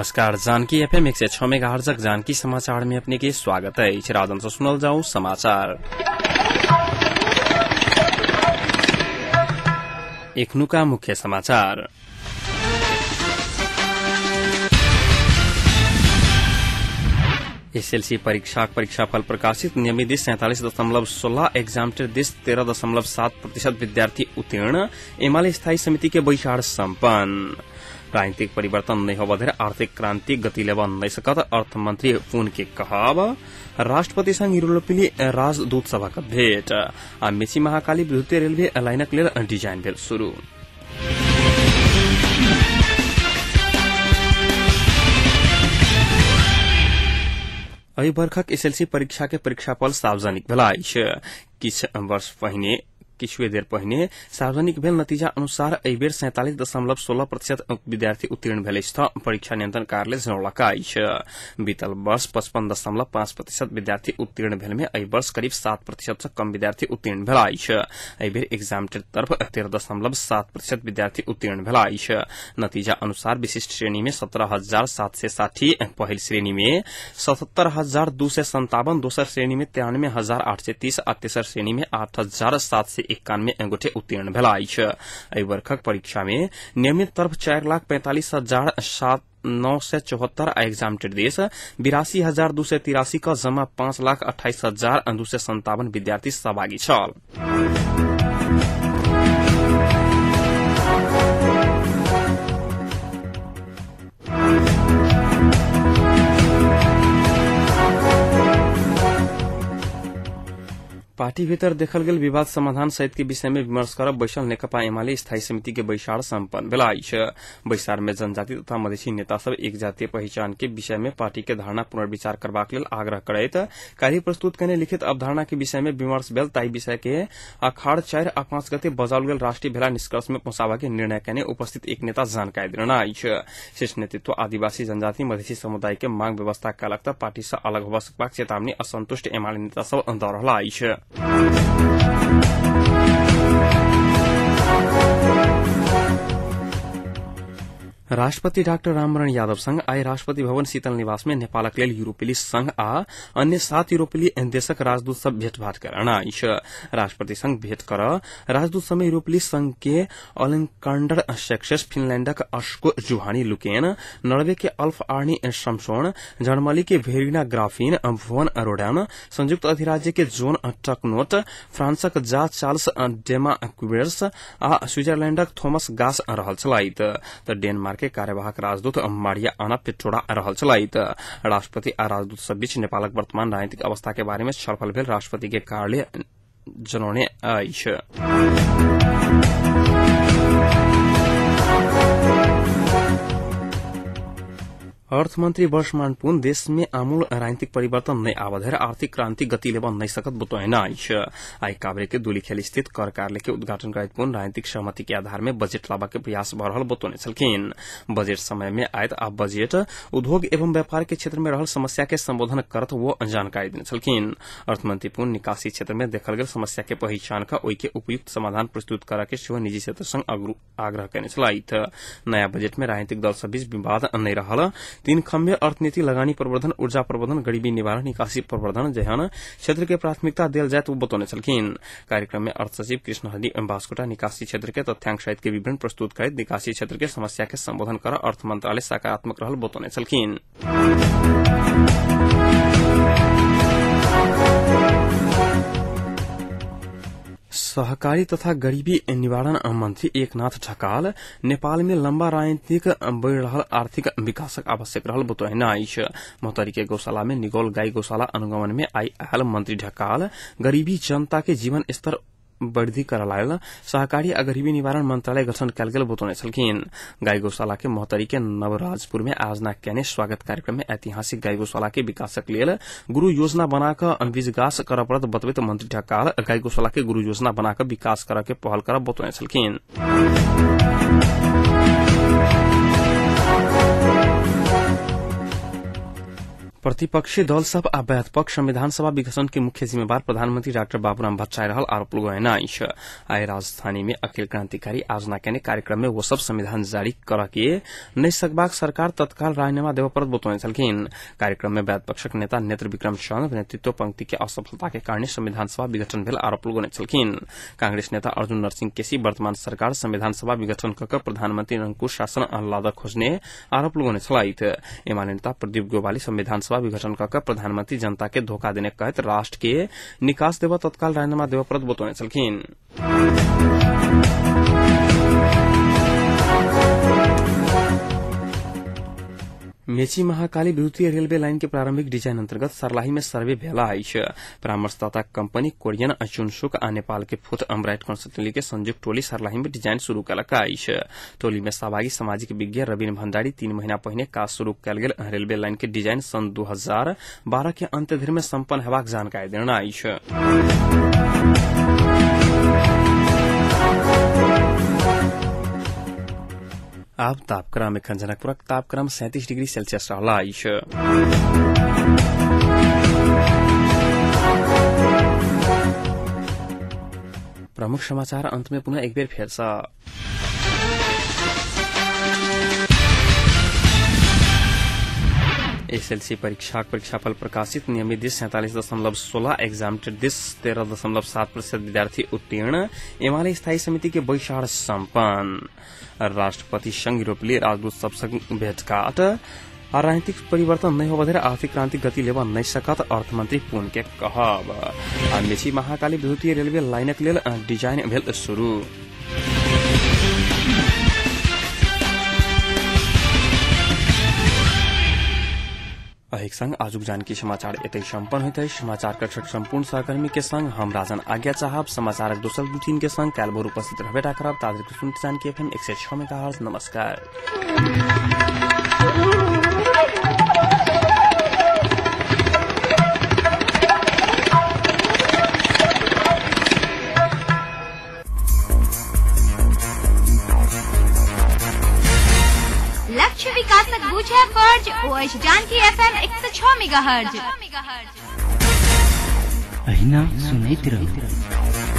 नमस्कार, जानकी एफएम 106 मेगाहर्जक जानकी समाचार में अपने के स्वागत है। राजन से सुनल जाऊ समाचार। एखनुका मुख्य समाचार। एसएलसी परीक्षा परीक्षाफल प्रकाशित। नियमित this 47.16, exempted this 13.7% विद्यार्थी उत्तीर्ण। एमाले स्थायी समिति के बैसार सम्पन्न। राजनीतिक परिवर्तन नहीं होबधरि आर्थिक क्रांति गति लेब नहीं सकत, अर्थमंत्री पुन के कहब। राष्ट्रपति संग यूरोपीय राजदूत सभा भेंट। आ मेची महाकाली विद्युतीय रेलवे लाइनक लेल डिजाइन भेल शुरू। एहि वर्षक एसएलसी परीक्षा के परीक्षाफल सार्वजनिक भेल अछि। किछु वर्ष पहिने किछुए देर पहिने सार्वजनिक भेल नतीजा अनुसार एहि बेर 47.16% विद्यार्थी उत्तीर्ण भेल अछि। परीक्षा नियंत्रण कार्यालय जनौलक अछि। बीतल वर्ष 55.5% विद्यार्थी उत्तीर्ण भेल में एहि वर्ष करीब 7% से कम विद्यार्थी उत्तीर्ण भेल अछि। एहि बेर एग्जामटेड तरफ 13.7% विद्यार्थी उत्तीर्ण भेल अछि। नतीजा अनुसार विशिष्ट श्रेणी में 17,760, पहिल श्रेणी में 77,257, दोसर श्रेणी में 93,830 आ तेसर श्रेणी में 8,791 गोटे उत्तीर्ण भेल अछि। एहि वर्षक परीक्षा में नियमित तरफ 4,45,974 आ एग्जामटेड देश 82,283 क जमा 5,28,257 विद्यार्थी सहभागी छल। पार्टी भीतर देखल गेल विवाद समाधान सहित के विषय में विमर्श करब बैसल नेकपा एमाले स्थायी समिति के बैसार सम्पन्न भेल अछि। बैसार में जनजाति तथा मधेसी नेता सब एक जातीय पहिचान के विषय में पार्टी के धारणा पुनर्विचार करबाक लेल आग्रह करैत कार्य प्रस्तुत कने लिखित अवधारणा के विषय में विमर्श भेल। ताहि विषय के अखाड़ 4 आ 5 गते बजाओल गेल राष्ट्रीय भेला निष्कर्ष में पहुंचाबा के निर्णय कने उपस्थित एक नेता जानकारी देने अछि। शीर्ष नेतृत्व आदिवासी जनजाति मधेसी समुदाय के मांग व्यवस्था कयलक त पार्टी से अलग होबय सकबाक चेतावनी असंतुष्ट एमाले नेता सब द रहल अछि। राष्ट्रपति डाक्टर रामवरण यादव संग आइ राष्ट्रपति भवन शीतल निवास में नेपालक लेल यूरोपीय संघ आ अन्य 7 यूरोपीय देशक राजदूत सब भेंटघाट करना अछि। राष्ट्रपति संग भेंट कर राजदूत सब में यूरोपीय संघ के अलेक्सांडर सेक्सेस, फिनलैंडक अस्को जुहानी लुकेन, नॉर्वे के अल्फ आर्नी शमसोन, जर्मनी के भेरिना ग्राफिन भुवन रोडन, संयुक्त अधिराज्य के जोन टकनोट, फ्रांसक जा चार्ल्स डेमा क्वेर्स आ स्विट्जरलैंडक थॉमस गास रहल छलथि। त डेनमार्क के कार्यवाहक राजदूत मारिया आना पेट्रोडा रहल छलथि। राष्ट्रपति आ राजदूत सब बीच नेपालक वर्तमान राजनीतिक अवस्था के बारे में छलफल भेल राष्ट्रपति के कार्यालय जनौने अछि। अर्थमंत्री वर्षमान पुन देश में आमूल राजनीतिक परिवर्तन नहीं आवधरि आर्थिक क्रांति गति लेब नहीं सकत बतौने अछि। आइ काभ्रे के दुलीखेल स्थित कर कार्यालय के उद्घाटन करैत पुन राजनीतिक सहमति के आधार में बजट लाबा के प्रयास भ रहल बतौने छलखिन। बजट समय में आयत आ बजट उद्योग एवं व्यापार के क्षेत्र में रहल समस्या के संबोधन करत वो जानकारी देने छलखिन। अर्थमंत्री पुन निकासी क्षेत्र में देखल गेल समस्या के पहिचान क ओहि के उपयुक्त समाधान प्रस्तुत करऽ के सेहो निजी क्षेत्र संग आग्रह कयने छलथि। नया बजट में राजनीतिक दल सब बीच विवाद नहीं रहल 3 खम्बे अर्थनीति, लगानी प्रवर्धन, ऊर्जा प्रवर्धन, गरीबी निवारण, निकासी प्रवर्धन जेहन क्षेत्र के प्राथमिकता देल जायत वो बतौने छलखिन। कार्यक्रम में अर्थ सचिव कृष्ण हरि बास्कोटा निकासी क्षेत्र के तथ्यांक सहित के विवरण प्रस्तुत करैत निकासी क्षेत्र के समस्या के संबोधन कर अर्थ मंत्रालय सकारात्मक रहल बतौने छलखिन। सहकारी तथा गरीबी निवारण मंत्री एकनाथ ढकाल नेपाल में लम्बा राजनीतिक बढ़ रहल आर्थिक विकासक आवश्यक रहल बतौने अछि। महोत्तरी के गौशाला में निगौल गाय गौशाला अनुगमन में आइ आयल मंत्री ढकाल गरीबी जनता के जीवन स्तर वृद्धि करऽ लागल सहकारी आ गरीबी निवारण मंत्रालय गठन कयल गेल बतौने छलखिन। गाय गौशाला के महोत्तरी के नवराजपुर में आयोजना कयने स्वागत कार्यक्रम में ऐतिहासिक गाय गौशाला के विकासक लेल गुरु योजना बना कऽ विकास करऽ पड़त बतबैत मंत्री ढकाल गाय गौशाला के गुरु योजना बना कऽ विकास करऽ के पहल करब बतौने छलखिन। प्रतिपक्षी दल सब आ वैध पक्ष संविधान सभा विघटन के मुख्य जिम्मेवार प्रधानमंत्री डाक्टर बाबूराम भट्टराई रहल आरोप लगौने अछि। आइ राजधानी में अखिल क्रांतिकारी आयोजना केने कार्यक्रम में वो सब संविधान जारी कर के नहि सकबाक सरकार तत्काल राजीनामा देबऽ पड़त बतौने छलखिन। कार्यक्रम में वैध पक्षक नेता नेत्र विक्रम चंद नेतृत्व पंक्ति के असफलता के कारण संविधान सभा विघटन भेल आरोप लगौने छलखिन। कांग्रेस नेता अर्जुन नरसिंह केसी वर्तमान सरकार संविधान सभा विघटन क के प्रधानमंत्री निरंकुश शासन लादऽ खोजने आरोप लगौने छलथि। एमाले नेता प्रदीप गोवाली संविधान सभा विघटन क प्रधानमंत्री जनता के धोखा देने कहैत राष्ट्र के निकास देबऽ तत्काल राजीनामा देबऽ पड़त बतौने छलखिन। मेची महाकाली विद्युतीय रेलवे लाइन के प्रारंभिक डिजाइन अंतर्गत सर्लाही में सर्वे भेला अछि। परामर्शदाता कंपनी कोरियन चुनसुक आ नेपाल के फुट अम्ब्राइट कंसल्टेंसी के संयुक्त टोली सर्लाही में डिजाइन शुरू कयलक अछि। टोली में सहभागी सामाजिक विज्ञ रवीन भंडारी 3 महीना पहिने काज शुरू कयल गेल रेलवे लाइन के डिजाइन सन् 2012 के अंत धरि में सम्पन्न हेबाक जानकारी देने अछि। आब तापक्रम। एखन जनकपुरक तापक्रम 37 डिग्री सेल्सियस रहल अछि। प्रमुख समाचार अंत में पुनः एक बेर फेर सँ। एसएलसी परीक्षाक परीक्षाफल प्रकाशित। नियमित this 47.16, exempted this 13.7% विद्यार्थी उत्तीर्ण। एमाले स्थायी समिति के बैसार सम्पन्न। राष्ट्रपति संघ यूरोपीय राजदूत सब संग भेटघाट। राजनीतिक परिवर्तन नहि होबऽ धरि आर्थिक क्रांति गति लेबऽ नहि सकत अर्थमंत्री पुन के कहब। मेची महाकाली विद्युतीय रेलवे लाइनक लेल डिजाइन भेल शुरू। एहिक संग आजुक जानकी समाचार एतै सम्पन्न होइत अछि। समाचार कक्षक सम्पूर्ण सहकर्मी के संग हम राजन आज्ञा चाहब। समाचारक दोसर बुलेटिन के संग काल्हि भोर उपस्थित रहबे टा करब। ताधरि सुनैत जानकी एफएम 106 मेगाहर्ट्ज। नमस्कार। लक्ष्य विकासक बुझे फर्ज ओ अछि जानकी एफएम 106 मेगाहर्ट्ज। अहिना सुनैत रहू।